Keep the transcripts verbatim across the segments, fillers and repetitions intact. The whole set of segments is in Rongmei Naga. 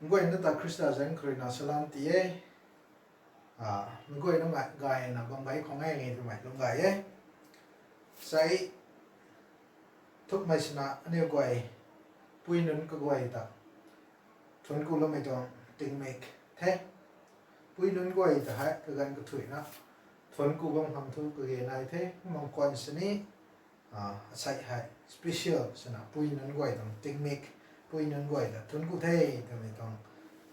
Meic guayna ta Khrista zanc khou ruina salam ti e. Meic guayna mei gayna bam gay khang e twmei lung gay e. Sei thukmei swna aniu guay pui nunc kaguay ta thuanc ku loumei tuang tingmik the. Pui nunc guay ta hei kaganv kathuicna thuanc ku bam khang thu kage nai the. Kumna khwan sini asei hei special swna pui nunc guay tuang tingmik, pui nunc guay ta thuanc ku the twmei tuang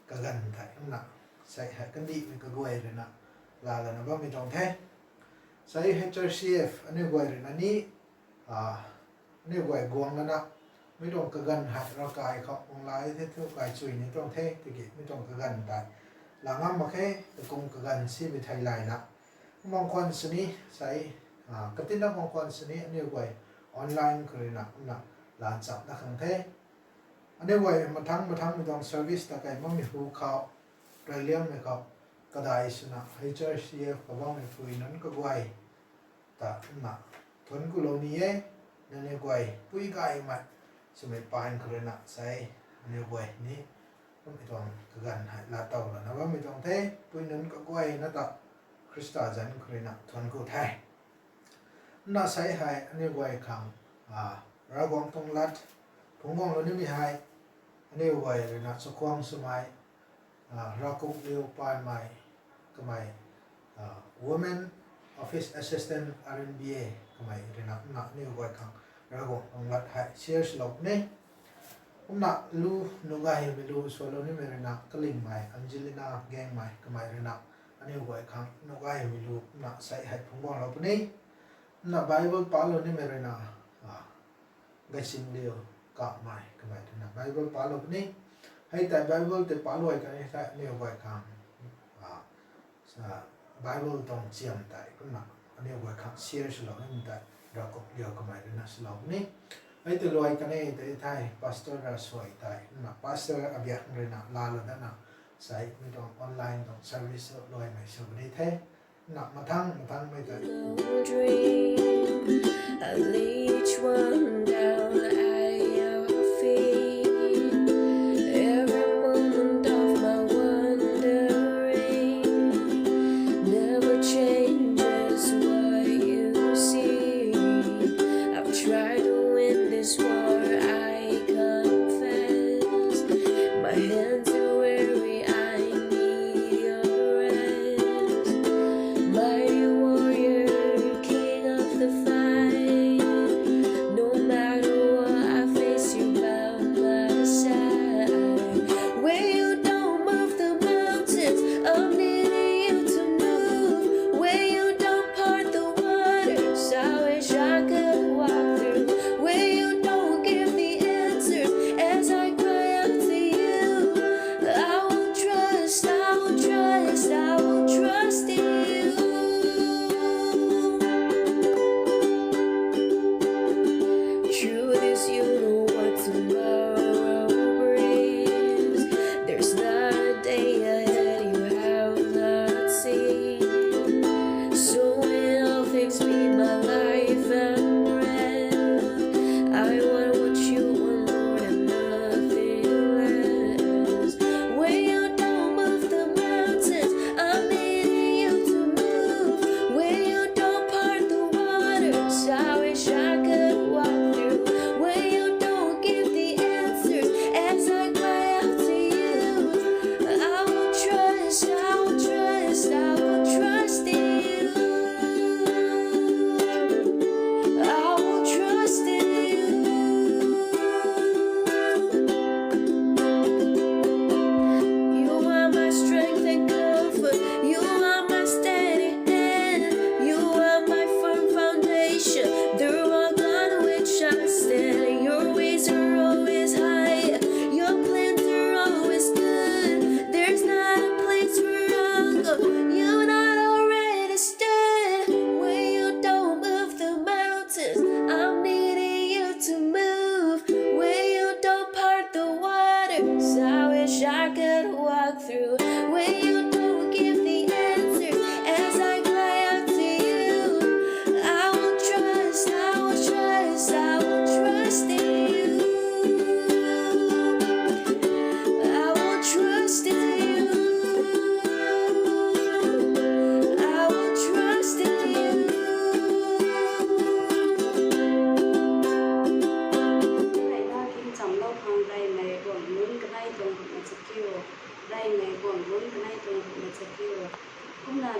kaganv thei kumna sei hei kandihmei kaguay ruina laalana bammei tuang the. Sei H R C F aniu guay ruina ni aniu guay guang lana mi tuang kaganv hei ravkai khou guang lai the thu gaychui ni tuang the. Tiki mi tuang kaganv tei laa ngam mak khe, takum kaganv simei thei layna. Kumna khwan sini sei katinna khang khwan sini aniu guay online khou ruina kumna laa chamna khang the. Aniu guay mathang mathangmei tuang service ta kai makmei hu khou, reyliangmei khou kadai swna H R C F khou bammei pui nunc kaguay ta kumna thuanc ku lou ni e. Nangniw guay pui gaymei swmei paan khou ruina sei aniu guay ni kummei tuang kaganv hei laatow lana bammei tuang the. Pui nunc kaguayna ta Khrista zanc khou ruina thuanc ku the. Kumna sei hei aniu guay khang Ravguangc tuang lat phungc guanglou nimei hei aniu guay ruina chakhwang swmei Ravkupliu Panmei, kamei Women Office Assistant, R N B A, kamei ruina kumna aniu guay khang Ravguangc tuang lat hei share swlou puni. Kumna lu nuh gaymei lu swlou nimei ruina Kalingmei Angelina Gangmei, kamei ruina aniu guay khang nuh gaymei lu kumna sei hei phungc guanglou puni. Kumna Bible palou nimei ruina Gaysingliu Kamei, kamei ruina Bible palou puni. Hei tei Bible tei paluai kan e thei aniu guay khang Bible tuang chiam tei kumna aniu guay khang share swlou nimei tei Ravkupliu kamei ruina swlou puni. Hei tei luai kan e tei thei Pastor Rasuai tei kumna Pastor Abiak ruina laalou dana sei mi tuang online tuang service luaimei sw puni the. Kumna mathang mathangmei tei Dream, I lay each one down at your feet. Every moment of my wandering never changes what you see. I've tried to win this war, I confess. My hands are weary, I need your rest. Mighty warrior, king of the fight. No matter what I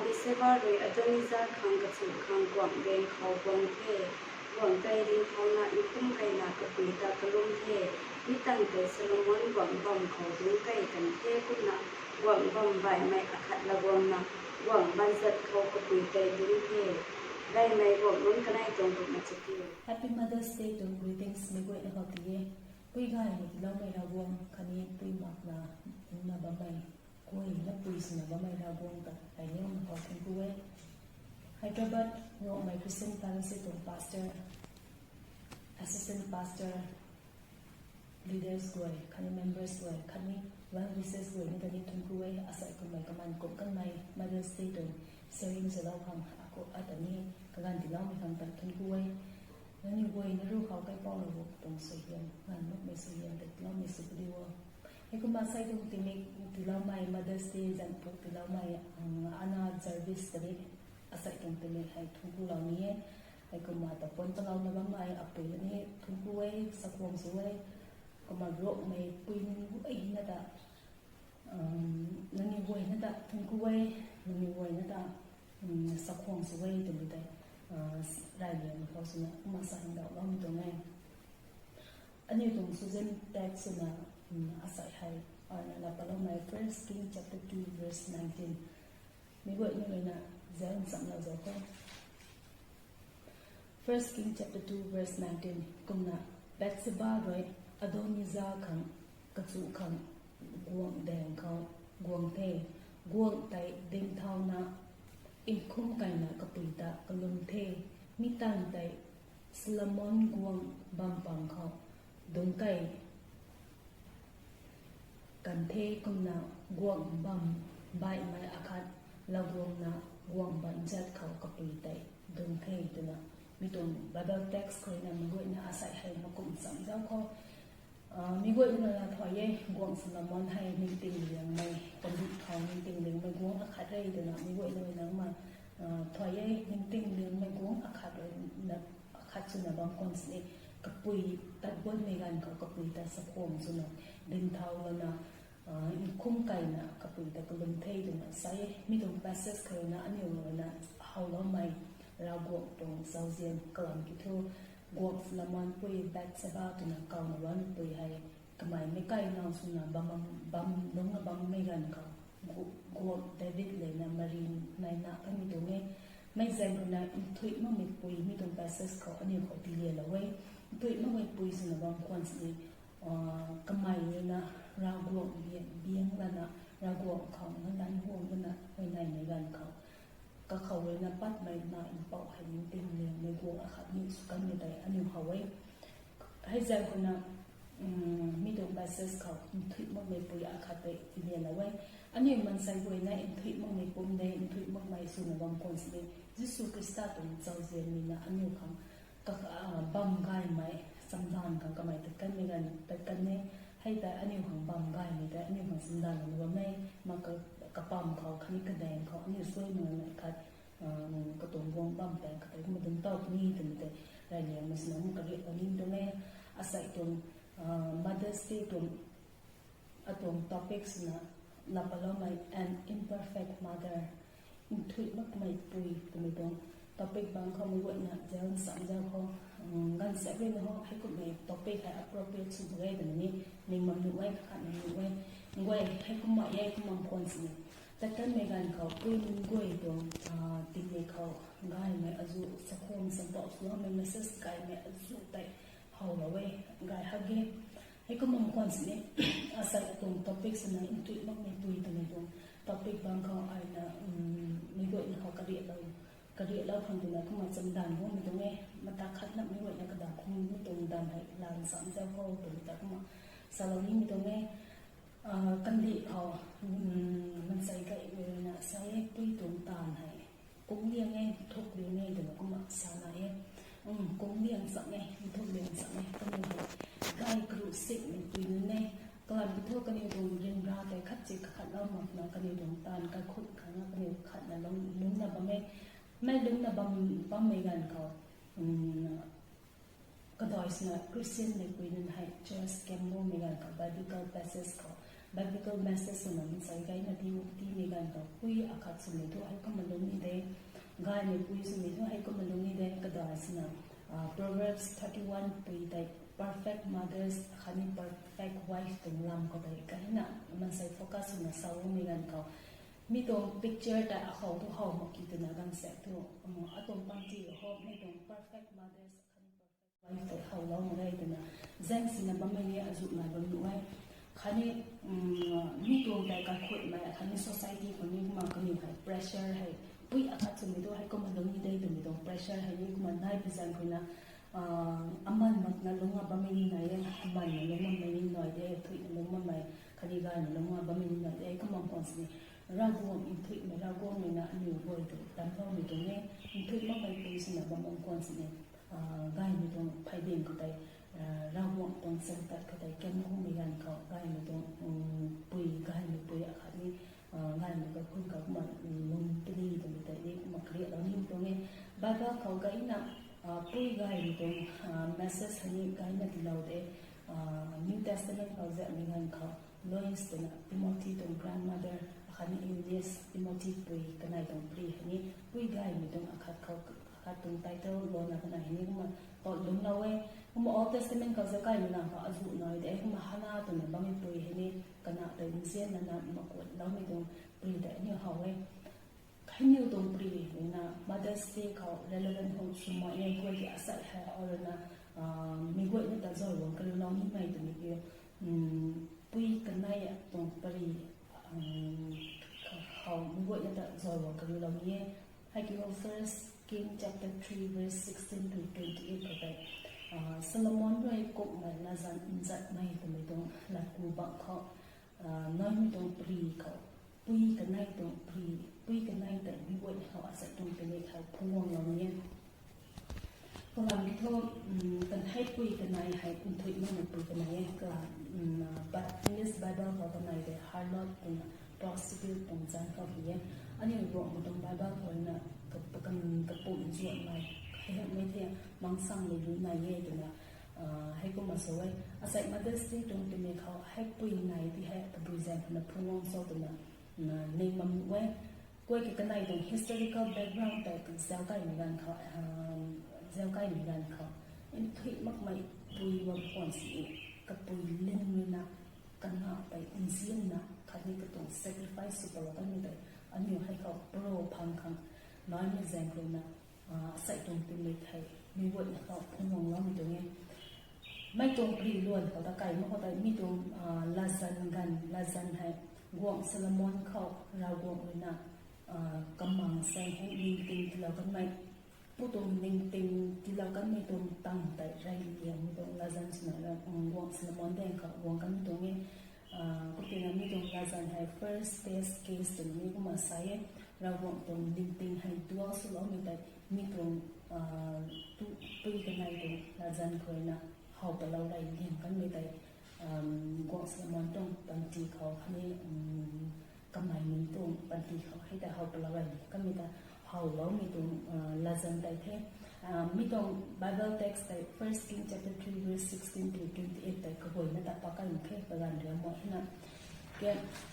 Bathsheba rui Adonija khang kachu khang guangc daeng khou guang the. Guangc tei dingthauna nkhum kaina kapui ta kalum the. Mi tangv tei Solomon guangc bam khou dungc kei kan the kumna, guangc bam baihmei akhat laguangna, guangc banzat khou kapui tei dungc the. Gaymei guangc nunc kanei tuang rukna chaki. Happy Mother's Day tuang greetings meic guayna khou ti e. Pui gaymei tiiloumei Ravguangc khatni pui makna dungcna bammei, guayna pui swna bammei Ravguangc ta ai liangmei khou thuanc ku e. Hyderabad Rongmei Christian Fellowship tuang pastor, assistant pastor, leaders guay khatni members guay khatni well wishers guay ni ta ni thuanc ku e. Asei kummei kaman kum kanmei Mother's Day tuang sharing swlou khang akhou ata ni kaganv tiiloumei khang ta thuanc ku e. Nangniw guayna ruc khou kaipoulou tuang suaihiam, nganv makmei suaihiam ta tiiloumei sw puni o. Heikumna asei tuang tingmik tiiloumei Mother's Day zanc puk tiiloumei Anna Jarvis ta ni asei tuang tingmik hei thuanc kulou ni e. Heikumna ta puan palouna bammei apui ta ni thuanc ku e, chakhwang sw e. Kumna Rongmei pui nunc guayna ta nangniw guayna ta thuanc ku e, nangniw guayna ta chakhwang sw e twmei tei rayliangmei khou swna kumna sa hymdaulou ni tuang e. Aniu tuang suaihiam text swna asei hei ana la paloumei First King chapter two verse nineteen. Meic guayna ruina zauc nchamlou zauc kho. First King chapter two verse nineteen kumna, Bathsheba rui Adonija khang kachu khang guangc daeng khou guang the. Guangc tei dingthauna nkhum kaina kapui ta kalum the. Mi tangv tei Solomon guangc bam pang khou dungc kei kan the kumna, guangc bam baihmei akhat laguangna guangc banzat khou kapui tei dungc the twna, mi tuang Bible text khou ruina meic guayna asei hei makum cham zauc kho. Meic guayna la thuay e, guangc Solomon hei ningting liangmei, kandih khou ningting liangmei guangc akhat re twna meic guayna ruina ma thuay e. Ningting liangmei guangc akhat ruina akhat swna bam khwan sini, kapui tat guanmei ganv khou kapui ta chakhwang swna dingthau lana nkhum kaina kapui ta kalum the twna sa e. Mi tuang passage khou ruina aniu ruina howloumei Ravguangc tuang zauzian kalam kiu thu, guangc Solomon pui Bathsheba twna kawna bammei pui hei kamei meic kai nau swna bam, bam lungcna bammei ganv khou guangc David lev na mari naina kanmei tuang e. Mei zaeng ruina nthuih makmei pui mi tuang passage khou aniu khou tiilialou e. Nthuih makmei pui swna bam khwan sini, kamei ruina Ravguangc biang lana, Ravguangc khou na lan huang lana huayneymei ganv khou kakhou ruina patmei na mpouh hei ningting liangmei guangc akhat ni sw kanmei tei aniu how e. Hei zaeng ruina mi tuang passage khou nthuih makmei pui akhat tei tiilialou e. Aniu maansei guayna nthuih makmei pum de, nthuih makmei swna bam khwan sini, Jisu Khrista tuang zauzian ruina aniu khang bam gaymei chamdanv khang kamei tat kanmei ganv tat kan e. Hei tei aniu khang bam gaymei tei aniu khang chamdanv lana bam e. Ma kapam khou khatni kadaeng khou aniu suai nunc mei khat katuang guangc bam tei khat tei kumna dungc tow puni twmei tei rayliangmei swna mu kariak puni tuang e. Asei tuang Mother's Day tuang atuang topic swna la paloumei An Imperfect Mother, nthuih makmei pui twmei tuang topic bang khou meic guayna zauc nchamc zauc kho. Ganv sek ruina ho, heikummei topic hei appropriate sw mak ge twmei ni ning mam nuh e, kakhatna nuh e. Nguay heikumna e, kumna khwan sini, tat kanmei ganv khou pui nunc guay tuang tingmik khou gaymei azuh, chakhwang champouh swloumei message gaymei azuh tei howlou e, gay hak ge. Heikumna khwan sini, asei atuang topic swna nthuih makmei pui twmei tuang topic bang khou aina meic guayna khou kariaklou, kariaklou khang twna kumna chamdanv guangmei tuang e. Mata khatna meic guayna kadaw khungmei tuang danv hei la nchamc zauc kho twmei ta kumna salou nimei tuang e. Kandih khou maansei gaymei ruina sa e, pui tuang taanv hei kungc liang e, nthuk liang e twna kumna sana e. Kungc liang cham e, nthuk liang cham e, kaniw hei gay karuh sikmei pui nunc e. Kalam kiu thu kaniw tuang ryanra tei khatsi kakhatlou makna kaniw tuang taanv kaikhut khangna kaniw khatna lungcna bam e. Mei lungcna bam, bammei ganv khou kadai swna Christian meipui nunc hei church kam guangmei ganv khou biblical passage khou Biblical message swna mansei gayna tii, tiimei ganv khou pui akhat swmei thu hei kumna lung ni de, gaymei pui swmei thu hei kumna lung ni de, kadai swna, uh, Proverbs thirty one pui tei perfect mothers khatni perfect wife tuang lam khou tei kahina mansei focus swna sa umei ganv khou, mi tuang picture tei akhou thu how mak ki twna ganv sek thu, um, atuang panty ho mi tuang perfect mothers khatni perfect wife tei howlou mak ge twna zaeng sina bammei ni azuh nai bam nuh e. Khatni, um, mi tuang tei kaikhutmei khatni society khou ni kumna kaniw hei pressure hei, pui akhat swmei thu hei kumna lung ni de twmei tuang pressure hei ni kumna nai pi zaeng khou na, uh, aman makna lungna bammei ni nai e, aman na lungna bammei ni nai de, thuina lungna bammei, khatni gayna lungna bammei ni nai de, kumna khwan sini Ravguangc nthuihmei, Ravguangc mei na aniw guay tei tamloumei tuang e, nthuih makmei pui swna bam bam khwan sini, uh, gaymei tuang phaybin khou tei, uh, Ravguangc tuang changtat khou tei kiam khoumei ganv khou gaymei tuang, um, pui, gaymei pui akhat ni, uh, gaymei kaikhun khou kumna, um, lung puni twmei tei ni kumna kariaklou ni tuang e. Bible khou gayna, uh, pui gaymei tuang, uh, message hei ni gayna tiilou de, uh, New Testament khou zaengmei ganv khou Lois twna Timothy tuang grandmother, akhatni Eunice, Timothy pui kanei tuang pri hei ni pui gaymei tuang akhat khou, akhat tuang title lana kanei hei ni kumna pat lungclou e. Kumna Old Testament khou zakaimei ganv khou azuh nai de, kumna Hana twna bammei pui hei ni kana tei nzian lana makuatloumei tuang pri tei aniw how e. Hei niw tuang pri ruina Mother's Day khou relevant hou swmei e, guay ki asei hei hou ruina, uh, mi guayna ta zauruang kariulou nimei twmei ki, um, pui kanei tuang pri, um, khou mi guayna ta zauruang kariulou ni e. Hei ki First King chapter three verse sixteen to twenty eight khou tei, uh, Solomon rui kumhmei latzan nzatmei twmei tuang latku bangc khou, uh, naimei tuang pri khou, pui kanei tuang pri, pui kanei tei mi guay khou asei tuang tingmik khou phungc guanglou ni e. Kalam ki thu, um, kan hei pui kanei hei nthuih makmei pui kanei e, kalam, um, uh, but English Bible khou kanei tei harlot twna prostitute tuang zanc khou pui e. Aniw Ruangmei tuang Bible khou na ka, ka, kapum nzuanmei, hei hei mei the, mangsang lu lu nai e twna, uh, hei kumna sa e. Asei Mother's Day tuang tingmik khou hei pui nai ti hei tabui zaeng khou na phungc guang cho twna, uh, ning bam e. Guay ki kanei tuang historical background tei zaukaimei ganv khou, um, zaukaimei ganv khou, nthuih makmei pui bam khwan sini kapui ling ruina kana tei nzianna khatni katuang sacrifice sw palou kanmei tei aniw hei khou pro phang khang naimei zaeng ruina, uh, asei tuang tingmik hei mi guayna khou phungc guangloumei tuang e. Mei tuang pri luan khou ta kai mak khou tei mi tuang, uh, latzan ganv, latzan hei Guangc Solomon khou Ravguangc ruina, uh, kamang saeng hei ningting tiilou kanmei, pu tuang ningting tiilou kanmei tuang tang tei rey liangmei tuang latzan swna, um, Guangc Solomon daeng khou guang kanmei tuang e. Uh, kutina mi tuang latzan hei first best case twna mi kumna sa e. Ravguangc tuang ningting hei dual swloumei tei mi tuang, uh, tu, pui kanei tuang latzan khou ruina how palou rey liang kanmei tei, um, Guangc Solomon tuang panty khou khatni, um, kamei nunc tuang panty khou hei tei how palou rey liang kanmei ta howloumei tuang, uh, latzan tei the. Uh, mi tuang Bible text tei First King chapter three verse sixteen to twenty eight tei kaguayna ta pakai mak khe, kaganv riam mak hina. Ke,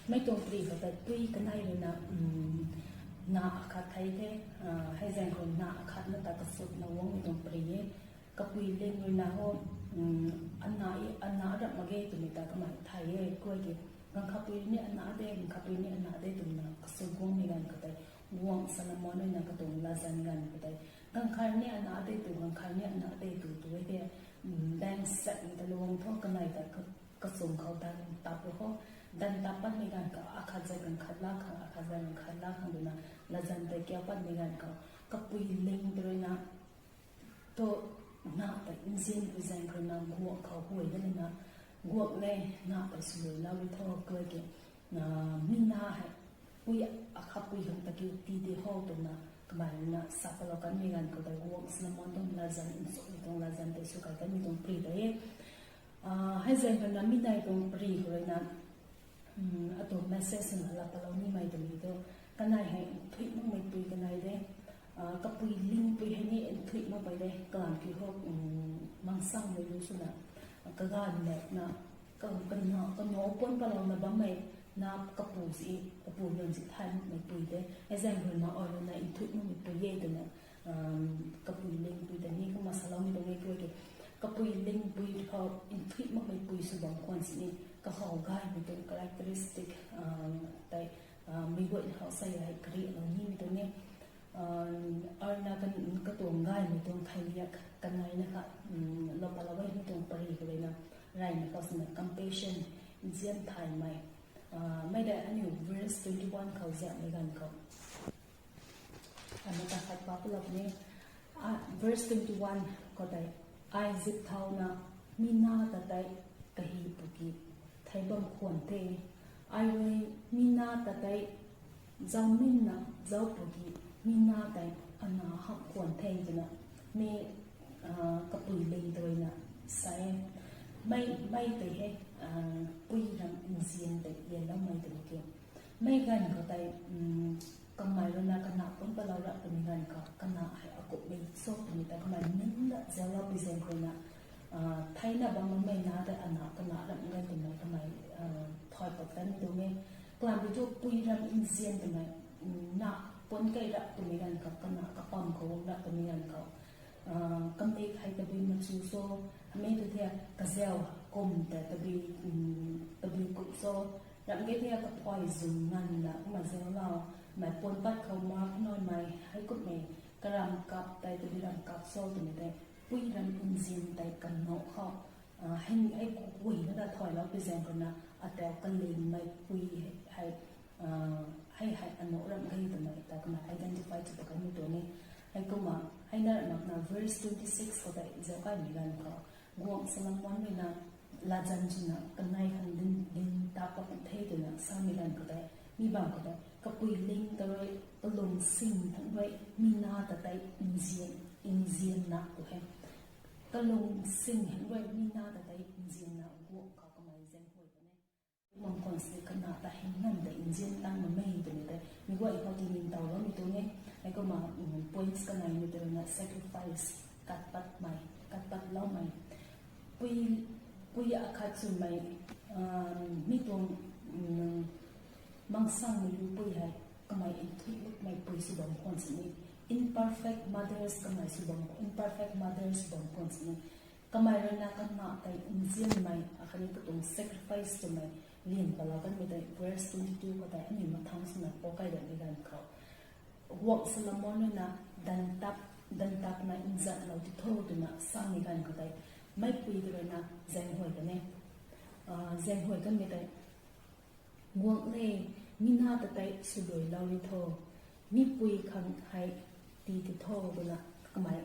mei tuang pri khou tei pui kanei ruina, um, na akhat thei the, uh, hei zaeng khou na akhatna ta kasutna guangmei tuang pri e. Kapui ling ruina ho, um, ana, ana rap mak ge twmei ta kamei thay e, guay ki ganv khatpui ni ana de, ganv khatpui ni ana de twna kasut guangmei ganv khou tei, Guangc Solomon ruina katuang latzan ganv khou tei, ganv khat ni ana de tu, ganv khat ni ana de tu tu e de, um, daeng satmei ta luang tho kanei ta ka, kachung khou dan tap ru ho, dan tap patmei ganv khou akhat zay ganv khat la khang, akhat zay ganv khat la khang twna latzan tei kiu patmei ganv khou, kapui ling tei ruina, thu, na tei nzian pui zaeng khou ruina guangc khou huay da lana, guangc le, na tei swluailou rui tho, guay ki, uh, mi na hei pui akhatpui khang ta kiu tii de ho twna kamei ruina sa palou kanmei ganv khou tei Guangc Solomon tuang latzan, nchumhmei tuang latzan tei sw kai kanmei tuang pri tei e. Uh, hei zaeng khou ruina mi nai tuang pri khou ruina, um, atuang message swna laa palou nimei twmei thu, kanei hei nthuih makmei pui kanei de, uh, kapui lingpui hei ni nthuih makmei de, kalam ki ho, um, mangsangmei lu swna, uh, kaganv makna, Kanaw puan palouna bammei na kapu si, kapu nunc si thay makmei pui de. Example na oilana nthuih makmei pui e twna, kapui lingpui tei ni kumna saloumei tuang e kua ke. Kapui lingpui khou nthuih makmei pui sw bam khwan sini, kakhou gaymei tuang characteristic tei meic guayna khou sei hei karihlou nimei tuang e. Arna katuang gaymei tuang khailiak kanei na kha, lou palou e mei tuang pari khou ruina, reymei khou swna compassion, nzian thaymei. Mei tei aniu verse twenty one khou ziammei ganv khou, ana ta khat pa pulou ni. Verse twenty one khou tei, ai zip thauna mi na ta tei kahi pwki thei bam khwan the. Ai rui mi na ta tei zauminna zau pwki mi na tei ana hamh khwan the twna, mi kapui ling ta ruina sa e. Mei, mei tei hei pui ram nzian tei lianloumei tei ki. Mei ganv khou tei kamei ruina kana puan palou rap twmei ganv khou kana hei akummei so twmei ta kamei nunc na zauloupui zaeng khou ruina, theina bam makmei na tei ana kana ram ganv twmei kamei thay pat tanmei tuang e. Kalam pi thu pui ram nzian twmei, na puan kai rap twmei ganv khou, kana kapam khou rap twmei ganv khou, kamik hei tabui machu so, mei tu thei kazau kum tei tabui, tabui kum so, ram ge thei kaphuay zun nganvna kumna zaulou, mei puan pat khou mak noimei hei kummei karam kap tei tabui ram kap so twmei tei, pui ram nzian tei kanaw khou hei, hei kuguayna ta thayloupui zaeng khou ruina, atau kalingmei pui hei, hei, hei anaw ram ge twmei ta kamei identify tw ta kanmei tuang e. Hei kumna, hei na ram makna verse twenty six khou tei zaukaimei ganv khou, guangc Solomon ruina latzan swna kanei khang din, din tap pat the twna samei ganv khou tei, mi bam khou tei, kapui ling ta rui, kalung sing thangc rui mi na ta tei nzian, nzianna tu he. Kalung sing thangc rui mi na ta tei nzianna guangc khou kamei zaenghuay kan e. Kumna khwan sini kana ta hei nganv tei nzian tang makmei twmei tei meic guay khou tiningtowloumei tuang e. Hei kumna points kaneimei tei ruina sacrifice, kat patmei, kat patloumei. Pui, pui akhat swmei, mi tuang mangsangmei lu pui hei, kamei nthuih makmei pui sw bam khwan sini, imperfect mothers kamei sw bam, imperfect mothers sw bam khwan sini, kamei ruina kana tei nzianmei akhatni katuang sacrifice twmei lian palou kanmei tei verse twenty two khou tei aniu mathang swna pou kai datmei ganv khou, guangc Solomon ruina dantap, dantapna nzatlou ti tho twna samei ganv khou tei, meipui ta ruina zaenghuay kan e. Zaenghuay kanmei tei, guangc le, mi na ta tei swluailou ri tho, mipui khang hei tii ti tho twna kamei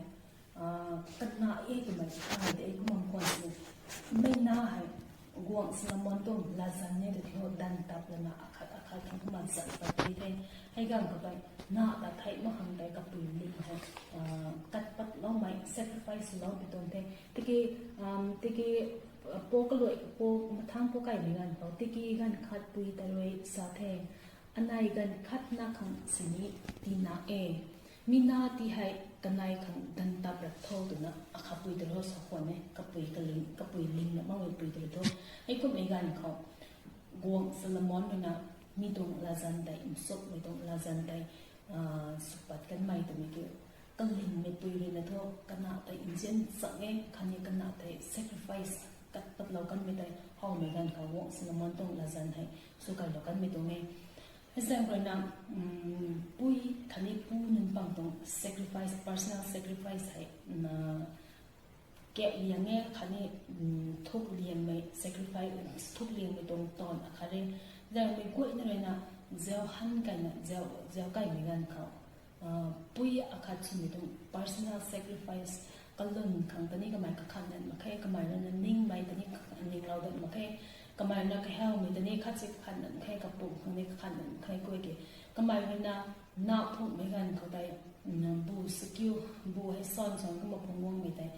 kana e twmei ai tei kumna khwan sini, mei na hei guangc Solomon tuang latzan e tw tho, dantap lana akhat akhat khang kumna zat pat ti the. Hei ganv khou tei, na ta thei mak khang tei kapui ling hei kat patloumei, sacrifice swlou pi tuang the. Tiki, tiki, pou kaluai, pou mathang pou kaimei ganv khou, tiki ganv khat pui ta rui sa the, anei ganv khat na khang sini tina e. Mi na ti hei kanei khang dantap rap tho twna akhapui ta rui sa khwan e, kapui kaling, kapui ling na makmei pui ta rui tho. Hei kummei ganv khou, guangc Solomon ruina mi tuang latzan tei, nsukmei tuang latzan tei sw pat kanmei twmei kiu. Kalingmei pui ruina thu kana tei nzian chang e, khatni kana tei sacrifice kat patlou kanmei tei howmei ganv khou guangc Solomon tuang latzan hei sw kailou kanmei tuang e. Hei zaeng ruina, pui khatni pu nunc pang tuang sacrifice, personal sacrifice hei, kak liang e khatni thuk liangmei sacrifice, thuk liangmei tuang taanv akhat e. Zaengmei guayna ruina zau han kaina, zau, zau kaimei ganv khou, pui akhat swmei tuang personal sacrifice, kalun khang ta ni kamei kakhan dat mak khe, kamei ruina ningmei ta ni ninglou dat mak khe, kamei ruina kahawmei ta ni khat si kakhan dat mak khe, kapum khang ni kakhan dat mak khe, kua ke, kamei ruina na phukmei ganv khou tei, bu sakiu, bu hei san san kumna phungc guangmei tei,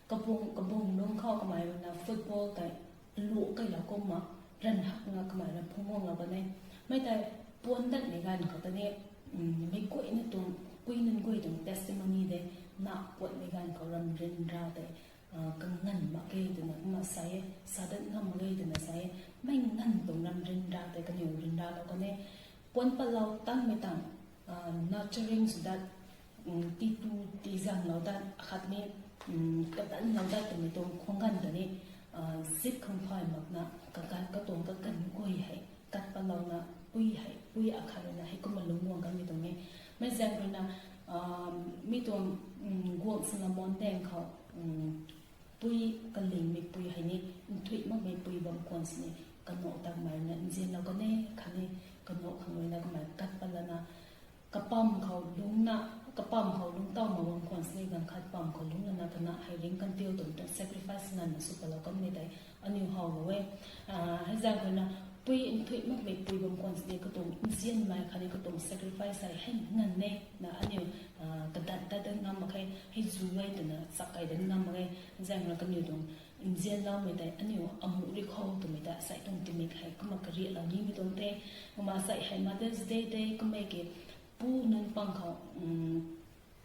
kabung, kabung lungc khou kamei ruina football tei lu kailou kumna, ranv hakna kamei ruina phungc guanglou kan e. Mei tei puan datmei ganv khou ta ni, mei guayna tuang, pui nunc guay tuang testimony de, na puanmei ganv khou ram ryanra tei kanganv mak ge twna kumna sa e, sa dat ngam mak ge twna sa e. Mei nganv tuang ram ryanra tei kaniw ryanralou kan e. Puan patlou tangmei tang, nurturing sw dat, titu tizanglou dat, akhatni kadanlou dat twmei tuang khwang ganv ta ni, zip khang thay makna kaganv katuang kaganv guay hei kat patlouna pui hei pui akhat ruina hei kumna lungc guang kanmei tuang e. Mei zaeng ruina mi tuang guang Solomon daeng khou pui kalingmei pui hei ni nthuih makmei pui bam khwan sini kanac tangmei na nzianlou kan e khatni kanac khang ruina kamei kat patlana kapam khou lungcna, kapam khou lungc taw mak bam khwan sini ganv khat pam khou lungcna kana hei ring kantiu twmei tuang sacrifice nganvna sw patlou kanmei tei aniw howlou e. Hei zaeng ruina pui nthuih makmei pui bam khwan sini katuang nzianmei khatni katuang sacrifice hei hei nganv e na aniw kadat tat dat ngam mak khe, hei zu e twna chak kai dat ngam mak khe. Zaeng rui kaniw tuang nzianloumei tei aniw amuh ri khou twmei ta asei tuang tingmik hei kumna kariaklou nimei tuang the. Kumna asei hei Mother's Day tei kummei ki pu nunc pang khou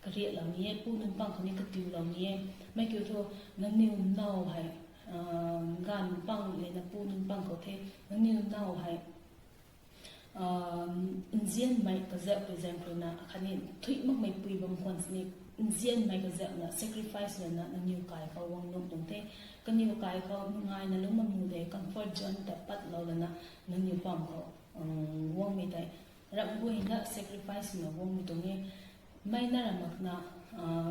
kariaklou ni e, pu nunc pang khou ni katiulou ni e. Mei kiu thu nangniw now hei ganv pang lena pu nunc pang khou the, nangniw now hei nzianmei kazauh pui zaeng ruina akhatni nthuih makmei pui bam khwan sini nzianmei kazauhna sacrifice lana nangniw kai khou guang nuh tuang the. Kaniw kai khou nungaina lungc bam nuh de, comfort zone ta patlou lana nangniw pam khou guangmei tei ramh guayna sacrifice swna guangmei tuang e. Mei na ra makna,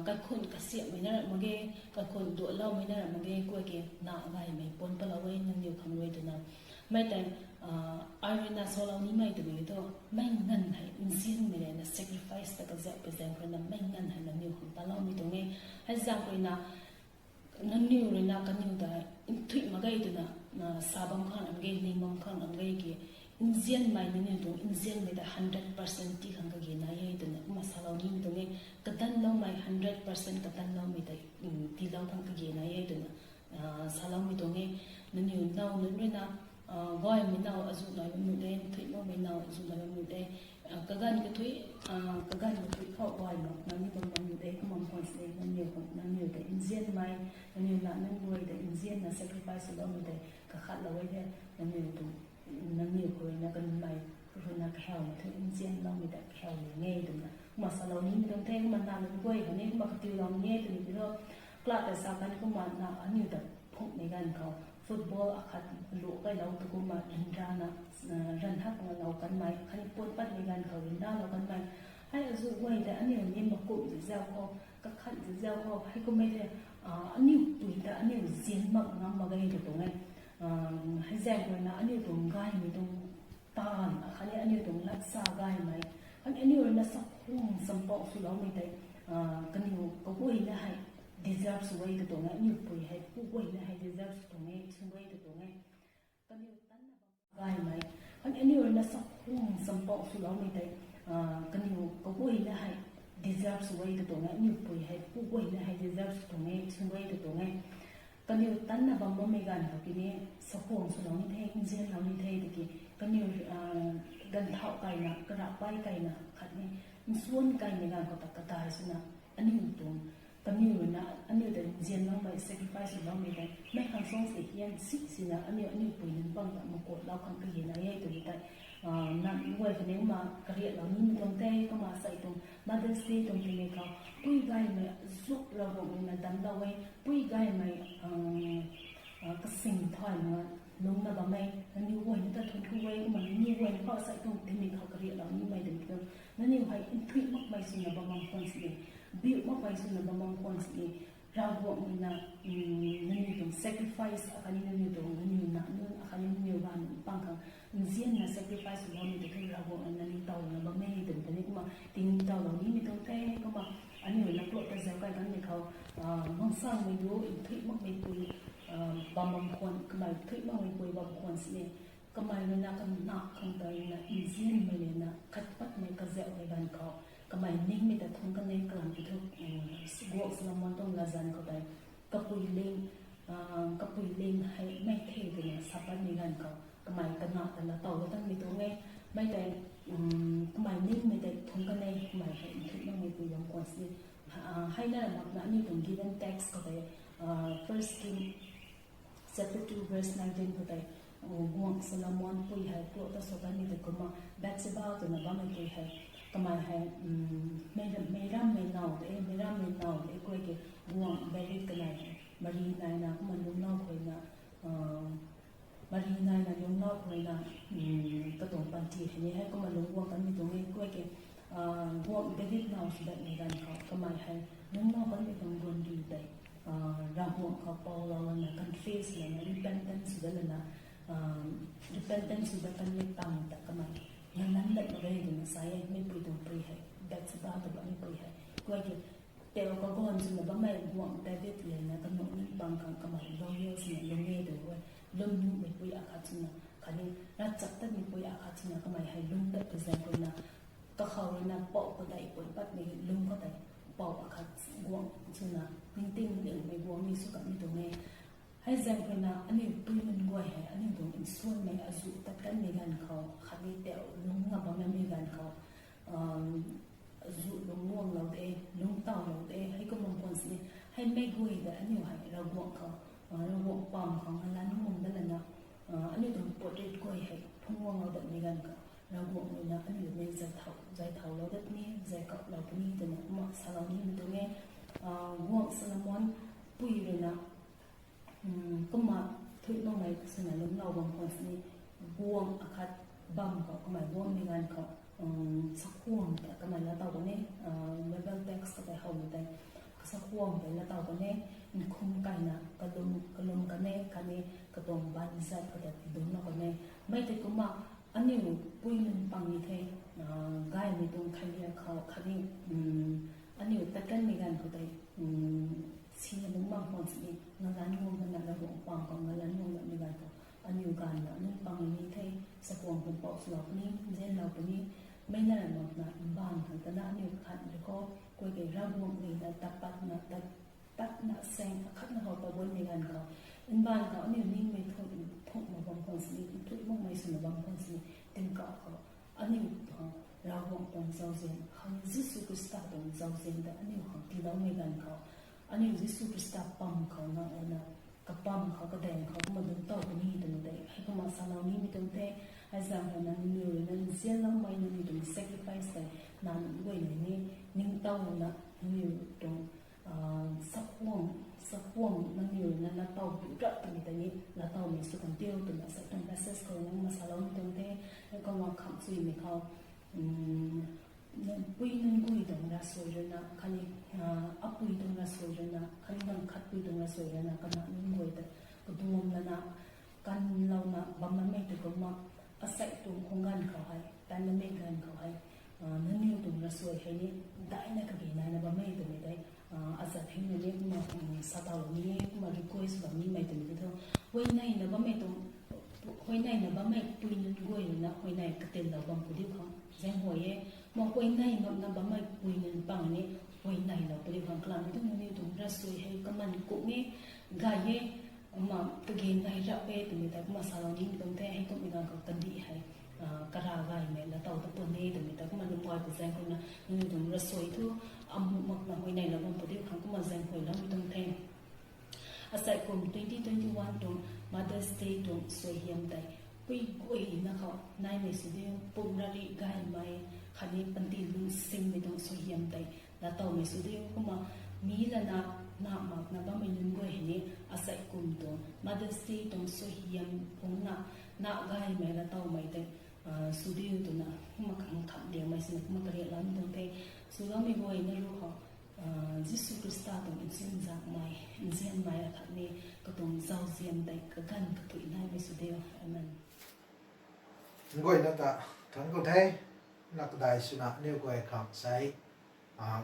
kaikhunh kasiamhmei na ra mak ge, kaikhunh duatloumei na ra mak ge, kuay ke na gaymei puan patlou e nangniw khang rui twna. Mei tei ai ruina salou nimei twmei thu mei nganv hei nzianmei lena sacrifice ta kazauh pui zaeng ruina mei nganv hei nangniw khang taloumei tuang e. Hei zaeng ruina nangniw ruina kaniw ta nthuih mak ge twna sa bam khang ram ge, ning bam khang ram ge ki nzianmei nangniw tuang nzianmei ta hundred percent tii khang kage nai e twna kumna salou nimei tuang e. Kadanloumei hundred percent kadanloumei tei tiilou khang kage nai e twna saloumei tuang e. Nangniw now nunc ruina gaymei now azuh nai bam nuh de, nthuih makmei now azuh nai bam nuh de. Kaganv kathuih, kaganv kathuih khou gay mak nangniw bam bam nuh de, kumna khwan sini nangniw khang nangniw tei nzianmei, nangniw na nunc guay tei nzianna sacrifice swloumei tei kakhatlou e the, nangniw tuang nangniw khou ruina kanmei ruina kahawmei thu nzianloumei ta kahaw ni nge twna kumna salou nimei tuang the. Kumna na nunc guay khou ni kumna katiulou ni e twmei ki thu, klat ta sa kan kumna na aniw ta phunghmei ganv khou football akhat lu kailou tu kumna ryanrana ranv hak ngalou kanmei khatni puan patmei ganv khou ryanralou kanmei hei azuh guay tei aniw ni makumh zazau khou, kakhat zazau khou hei kummei the, aniw pui ta aniw nzian mak ngam mak ge tw tuang e. Hei zaeng ruina aniw tuang gaymei tuang taanv akhatni aniw tuang latsa gaymei khatni aniw ruina sakhwang champouh swloumei tei kaniw kaguayna hei deserve sw e tw tuang e, aniw pui hei kaguayna hei deserve sw tuang e, sw e tw tuang e. Kaniw tanna bam gaymei khatni aniw ruina sakhwang champouh swloumei tei kaniw kaguayna hei deserve sw e tw tuang e, aniw pui hei kaguayna hei deserve sw tuang e, sw e tw tuang e. Kaniw tanna bam bammei ganv khou ki ni sakhwang swlou ni the, nzianlou ni the tiki kaniw ganvthauh kaina, karapei kaina khatni nsuan kaimei ganv khou ta kadai swna aniw tuang kaniw ruina aniw ta nzianloumei, sacrifice swloumei tei mei khang song se hian si sina aniw aniw pui nunc pang ta makuatlou khang kage nai e twmei tei nang guay kaniw ma kariaklou nimei tuang the. Kumna asei tuang Mother's Day tuang tingmik khou pui gaymei zuk Ravguangc ruina damclou e, pui gaymei kasing thay na lungcna bam e, nangniw guayna ta thuanc ku e. Kumna nangniw guayna khou asei tuang tingmik khou kariaklou nimei twmei tu nangniw hei nthuih makmei swna bam bam khwan sini, biu makmei swna bam bam khwan sini, Ravguangc ruina nangniw tuang sacrifice akhatni nangniw tuang nangniw na nunc akhatni nangniw ganv pang khang nzianna sacrifice swloumei tei thu Ravguangc ruina nangniw tawna bam e twmei ta ni kumna tingtawlou nimei tuang the. Kumna aniw ruina plot ta zau kai kanmei khou mangsangmei du nthuih makmei pui bam bam khwan, kamei nthuih makmei pui bam khwan sini kamei ruina kana khang tei ruina nzianmei lena khat patmei kazauhmei ganv khou kamei ningmei ta thungc kan e kalam ki thu, guak Solomon tuang latzan khou tei kapui ling, kapui ling hei mei the twna sa patmei ganv khou kamei kana ta latow la tanmei tuang e. Mei tei kamei ningmei tei thungc kan e, kamei hei nthuih makmei pui bam khwan sini, hei na ra makna aniw tuang given text khou tei First King chapter two verse nineteen khou tei, guangc Solomon pui hei plot ta sw kanmei tei kumna Bathsheba twna bammei pui hei, kamei hei, meiram mei now de, meiram mei now de, kuay ke guangc David kanei hei mari naina kumna lungclou khou ruina, mari naina lungclou khou ruina, katuang panty hei ni hei kumna lungc guang kanmei tuang e, kuay ke, guangc David now sw datmei ganv khou kamei hei lungclou kanmei tuang guangcdic tei, Ravguangc khou poulou lana, confess lana, repentance sw dat lana, repentance sw dat kanmei tang ta kamei ngalan dat mak ge twna sa e, mei pui tuang pui hei, Bathsheba tw bammei pui hei, kuay ke, teu kaganv swna bammei guangc David lana kanuh nunc pang khang kamei loyal swna lung e tw e, lwmnuhmei pui akhat swna, khatni ravchaptatmei pui akhat swna kamei hei lung dat ta zaeng khou ruina, kakhou ruina pou kadeih pun patmei lung khou tei, pou akhat guangc swna, ningting ningmei guangc ni sw kanmei tuang e. Hei zaeng khou ruina aniu pui nunc guay hei aniu tuang nsuanmei azuh tat kanmei ganv khou khatni teu lungc nga bam namei ganv khou, azuh lungc guanglou de, lungc tawlou de, hei kum bam khwan sini, hei mei guay tei aniu hei Ravguangc khou, Ravguangc pam khou ngalan guang dat lana, aniu tuang portrait guay hei phungc guanglou datmei ganv khou Ravguangc ruina aniu mei zay thau, zay thaulou dat ni, zay kaplou puni twna kumna salou nimei tuang e. Guangc Solomon pui ruina, kumna thuy makmei swna lungclou bam khwan sini, guangc akhat bam khou kamei guangmei ganv khou, sakhuang ta kamei laa taw kan e, Bible text khou tei howmei tei, kasakhuang tei laa taw kan e, nkhum kaina kalum, kalum kan e, khatni katuang baanv zat khou ta tidunlou kan e. Mei tei kumna aniu pui nunc pang ni the, gaymei tuang khailiak khou khatni, aniu tat kanmei ganv khou tei, sina lungc bam khwan sini, ngalan guang mana Ravguangc pam khou ngalan guang datmei ganv khou, aniu ganvna nunc pang ni the, sakhuang khou pou swlou puni, nzianlou puni, mei na ra makna mbaanv khang tana aniu khat rui khou, kuay ke Ravguangc ruina tat patna, tat patna saeng akhatna khou ta guanmei ganv khou, mbaanv khou aniu ningmei thuk, thuk mak bam khwan sini, nthuih makmei swna bam khwan sini, tingkauh khou aniu khang Ravguangc tuang zauzian khang, Jisu Khrista tuang zauzian ta aniu khang tiiloumei ganv khou, aniu Jisu Khrista pam khou ngak lana, kapam khou kadaeng khou kumna lungc taw puni twmei tei hei kumna salou nimei tuang the. Hei zaeng khou ruina nangniw ruina nzianloumei nangniw tuang sacrifice tei, nac nunc guay ni ningtowna nangniw tuang, sakhuang, sakhuang nangniw ruina laa taw pi rap twmei tei ni laa tawmei sw kan diu twna asei tuang message khou ruina kumna saloumei tuang the. Hei kumna kham chuimei khou, pui nunc guay tuang ravsuai ruina khatni, apui tuang ravsuai ruina khatni ganv khatpui tuang ravsuai ruina kanac nunc guay ta kaduam lana, kanlouna bam makmei tei kumna, asei tuang khung ganv khou hei, pandemic ganv khou hei, nangniw tuang ravsuai hei ni daihna kage naina bammei twmei tei, azat hei ni kumna, satawlou ni kumna request bam nimei twmei tei thu, huayneina bammei tuang, huayneina bammei pui nunc guay ruina huayney katinlou bam pu diu khang zaenghuay e. Kumna huayney makna bammei pui nunc pang ni huayneylou pu diu khang kalam e. Thu nangniw tuang ravsuai hei kaman kung e, gay e, kumna kage nai rap e twmei tei kumna salou nimei tuang the. Hei kummei ganv khou kandih hei, kara gaymei laa taw ta pun e twmei tei kumna lwm gay pu zaeng khou ruina nangniw tuang ravsuai thu, amu makna huayneylou bam pu diu khang kumna zaenghuayloumei tuang the. Asei kum twenty twenty-one tuang Mother's Day tuang suaihiam tei, pui guayna khou naimei sw diu, pumc rari gaymei khatni panty lungsingmei tuang suaihiam tei laa tawmei sw diu. Kumna mi lana, nac makna bammei nunc guay hei ni asei kum tuang Mother's Day tuang suaihiam phungna, nac gaymei laa tawmei tei sw diu twna kumna kham kham diangmei swna kumna kariakloumei tuang the. Swloumei guayna ruc khou, Jisu Khrista tuang nzianmei, nzianmei akhatni katuang zauzian tei kaganv kathuic naimei sw diu. Amen. Guayna ta thuanc ku the. Na kadai swna aniw guay khang sei,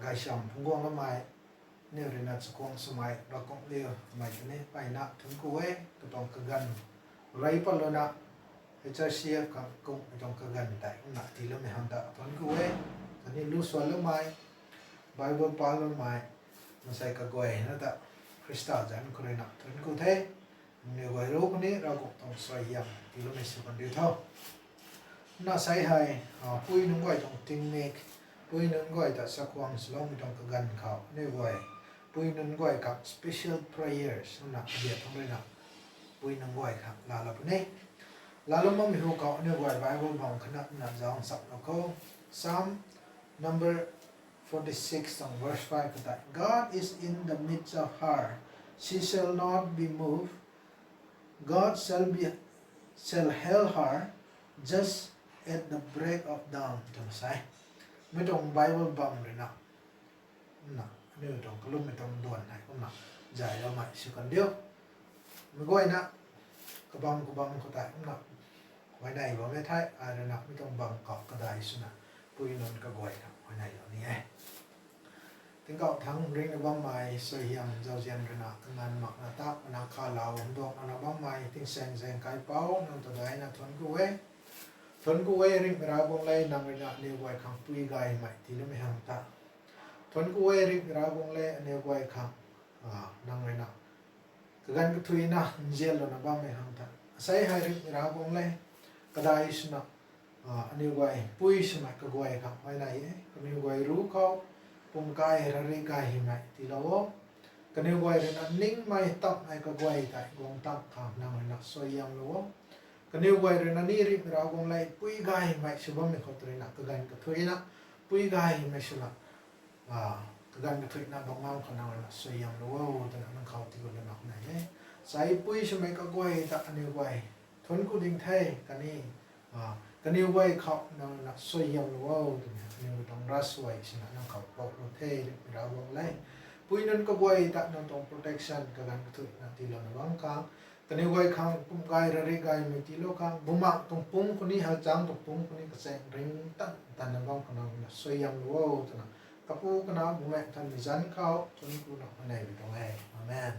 gaychamv phungc guang bammei, aniw ruina chakhwang swmei Ravguangc liu kamei ta ni mpeyna thuanc ku e. Katuang kaganv rey patlouna, H R C F khang kumhmei tuang kaganv tei kumna tiiloumei khang ta thuanc ku e. Khatni lu suanloumei, Bible paloumei, maansei kaguayna ta Khrista zanc khou ruina thuanc ku the. Nangniw guay ruc khou ni Ravguangc tuang suaihiam tiiloumei sw kan diu tho. Na sei hei, pui nunc guay tuang tingmik, pui nunc guay ta chakhwang swloumei tuang kaganv khou aniw guay pui nunc guay khang special prayers na adia thang ruina pui nunc guay khang laalou puni. Laalou makmei hu khou aniu guay Bible bam khatna zauc nchamlou khou. Psalm number forty-six tuang verse five khou tei, God is in the midst of her, she shall not be moved. God shall be, shall help her just at the break of dawn twna sa e. Mi tuang Bible bam ruina, na, aniu tuang kalummei tuang duan hei kumna zayloumei sw kan diu. Mi guayna kabam kabam khou tei kumna huayney bammei the, ai ruina mi tuang bam khou kadai swna pui nunc kaguay khang huayneylou ni e. Tingkauh thangc ringcna bammei suaihiam zauzian ruina kanganv makna ta mana khalou nduakna bammei tingsaeng zaeng kaipouc nang ta daina thuanc ku e. Thuanc ku e, ringhmei Ravguangc le, nang ruina aniw guay khang pui gaymei tiiloumei hang ta. Thuanc ku e, ringhmei Ravguangc le, aniw guay khang nang ruina kaganv kathuicna nzianlouna bammei hang ta. Asei hei ringhmei Ravguangc le, kadai swna aniw guay pui swmei kaguay khang huayney e. Kaniw guay ruc khou pumkai rari gay hymei tiilou o. Kaniw guay ruina ningmei tapmei kaguay tei guang tang khang nang ruina suaihiamlou o. Kaniw guay ruina ni ringhmei Ravguangc le, pui gaymei sw bammei khou tei ruina kaganv kathuicna pui gaymei swna kaganv kathuicna bam ngam khou nang ruina suaihiamlou o twna nang khou tiigulou nai e. Asei pui swmei kaguay ta aniw guay thuanc ku ding the khatni kaniw guay khou nang ruina suaihiamlou o twmei aniw tuang ravsuai swna nang khou pouhlou the, ringhmei Ravguangc le. Pui nunc kaguay ta nang tuang protection kaganv kathuicna tiilouna bam khang, kaniw guay khang pumkai rari gaymei tiilou khang, bumaengh tuang pumc khou ni, hei chang tuang pumc khou ni kachaeng ring tan tanna bam khou nang ruina suaihiamlou o twna, Kapu, Kanac, Bumaengh Nthanmei zanc khou thuanc kuna huayneymei tuang e. Amen.